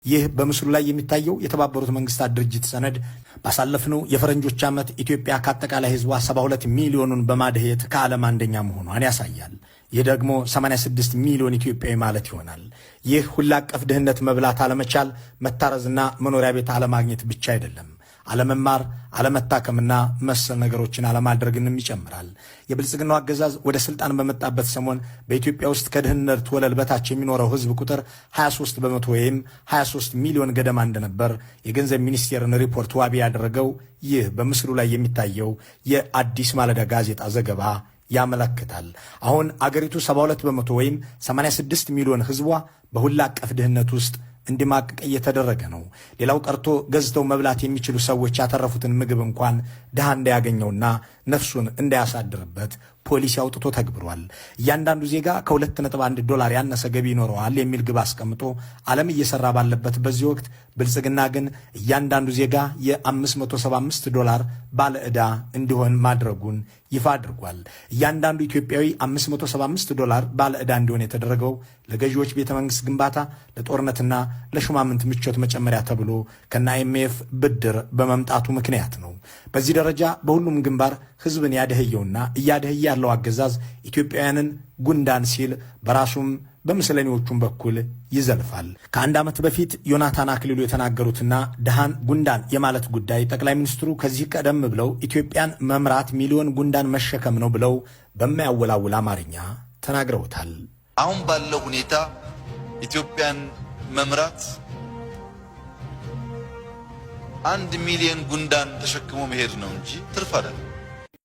ይህ በምስሉ ላይ የሚታየው የተባበሩት መንግስታት ድርጅት ሰነድ ባሳለፍነው የፈረንጆች ዓመት ኢትዮጵያ ከአጠቃላይ ህዝቧ 72 ሚሊዮኑን በማደህየት ከዓለም አንደኛ መሆኗን ያሳያል። ይህ ደግሞ 86 ሚሊዮን ኢትዮጵያዊ ማለት ይሆናል። ይህ ሁሉ አቀፍ ድህነት መብላት አለመቻል፣ መታረዝና መኖሪያ ቤት አለማግኘት ብቻ አይደለም። አለመማር፣ አለመታከምና መሰል ነገሮችን አለማድረግንም ይጨምራል። የብልጽግናው አገዛዝ ወደ ስልጣን በመጣበት ሰሞን በኢትዮጵያ ውስጥ ከድህነት ወለል በታች የሚኖረው ህዝብ ቁጥር 23% ወይም 23 ሚሊዮን ገደማ እንደነበር የገንዘብ ሚኒስቴርን ሪፖርት ዋቢ ያደረገው ይህ በምስሉ ላይ የሚታየው የአዲስ ማለዳ ጋዜጣ ዘገባ ያመለክታል። አሁን አገሪቱ 72% ወይም 86 ሚሊዮን ህዝቧ በሁሉ አቀፍ ድህነት ውስጥ እንዲማቅቅ እየተደረገ ነው። ሌላው ቀርቶ ገዝተው መብላት የሚችሉ ሰዎች ያተረፉትን ምግብ እንኳን ድሃ እንዳያገኘውና ነፍሱን እንዳያሳድርበት ፖሊሲ አውጥቶ ተግብሯል። እያንዳንዱ ዜጋ ከ2.1 ዶላር ያነሰ ገቢ ይኖረዋል የሚል ግብ አስቀምጦ ዓለም እየሰራ ባለበት በዚህ ወቅት ብልጽግና ግን እያንዳንዱ ዜጋ የ575 ዶላር ባለ ዕዳ እንዲሆን ማድረጉን ይፋ አድርጓል። እያንዳንዱ ኢትዮጵያዊ 575 ዶላር ባለ ዕዳ እንዲሆን የተደረገው ለገዢዎች ቤተ መንግሥት ግንባታ፣ ለጦርነትና ለሹማምንት ምቾት መጨመሪያ ተብሎ ከነ አይኤምኤፍ ብድር በመምጣቱ ምክንያት ነው። በዚህ ደረጃ በሁሉም ግንባር ህዝብን ያደህየውና እያደህየ ያለው አገዛዝ ኢትዮጵያውያንን ጉንዳን ሲል በራሱም በምስለኔዎቹም በኩል ይዘልፋል። ከአንድ ዓመት በፊት ዮናታን አክሊሉ የተናገሩትና ድሃን ጉንዳን የማለት ጉዳይ ጠቅላይ ሚኒስትሩ ከዚህ ቀደም ብለው ኢትዮጵያን መምራት ሚሊዮን ጉንዳን መሸከም ነው ብለው በማያወላውል አማርኛ ተናግረውታል። አሁን ባለው ሁኔታ ኢትዮጵያን መምራት 1 ሚሊዮን ጉንዳን ተሸክሞ መሄድ ነው እንጂ ትርፍ አይደለም።